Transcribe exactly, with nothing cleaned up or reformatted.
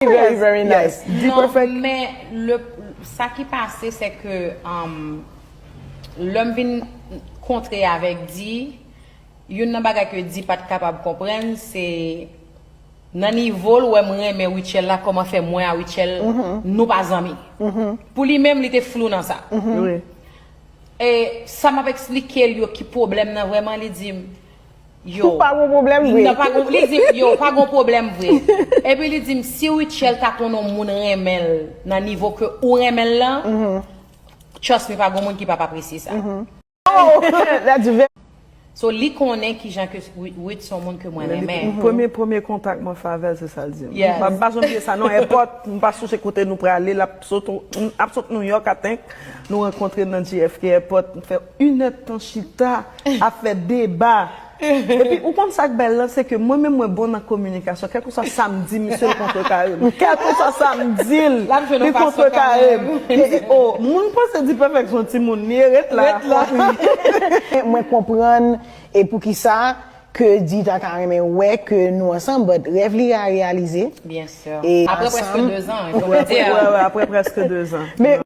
Very, very nice. Non, men le, sa ki pase, se ke um, lè m vin kontre avèk Di, youn nan bagay ke Di pa t kapab konprann, se nan nivo l wè m renmen Rutshelle la, kòman fè mwen a Rutshelle, nou pa zanmi. Pou li menm, li te flou nan sa. Wi. E sa m ap eksplike l yo ki pwoblèm nan vrèman, li di m, yo. Ou pa gon pwoblèm vre. Nan pa gon, li di m, yo, pa gon pwoblèm vre. Epi li di m, si Rutshelle ta konn yon moun renmen l nan nivo ke ou renmen l lan, trust me, pa gon moun ki p ap apresye sa. Oh, that's very So, li konnen kijan ke Wi- Wit se yon moun ke mwen renmen. Premye, premye kontak mwen fè avè l, se sa l di m. Yes. M pa janm bliye sa, non, èpòt, m pa sonje kote nou prale, l ap sot, ap sot New York, I think, nou rankontre nan J F K èpòt, m fè inèdtan chita, ap fè deba. Epi, ou konn sa k bèl lan, se ke mwen menm, mwen bon nan kominikasyon, kèlkeswa sa m di, misye l kontre kare m. Kèlkeswa sa m di l, L ap jwenn yon li kontre fason kare m. kanmenm. Li di, oh, moun panse Di Perfect se yon timoun, li ret la. Ret la. Mwen konprann e poukisa ke Di ta ka renmen wè ke nou ansanm, but rèv li a reyalize. Byen si. E Apre prèske ansanm. De zan, il faut Wè, le dire. wè, wè, apre prèske de zan. Men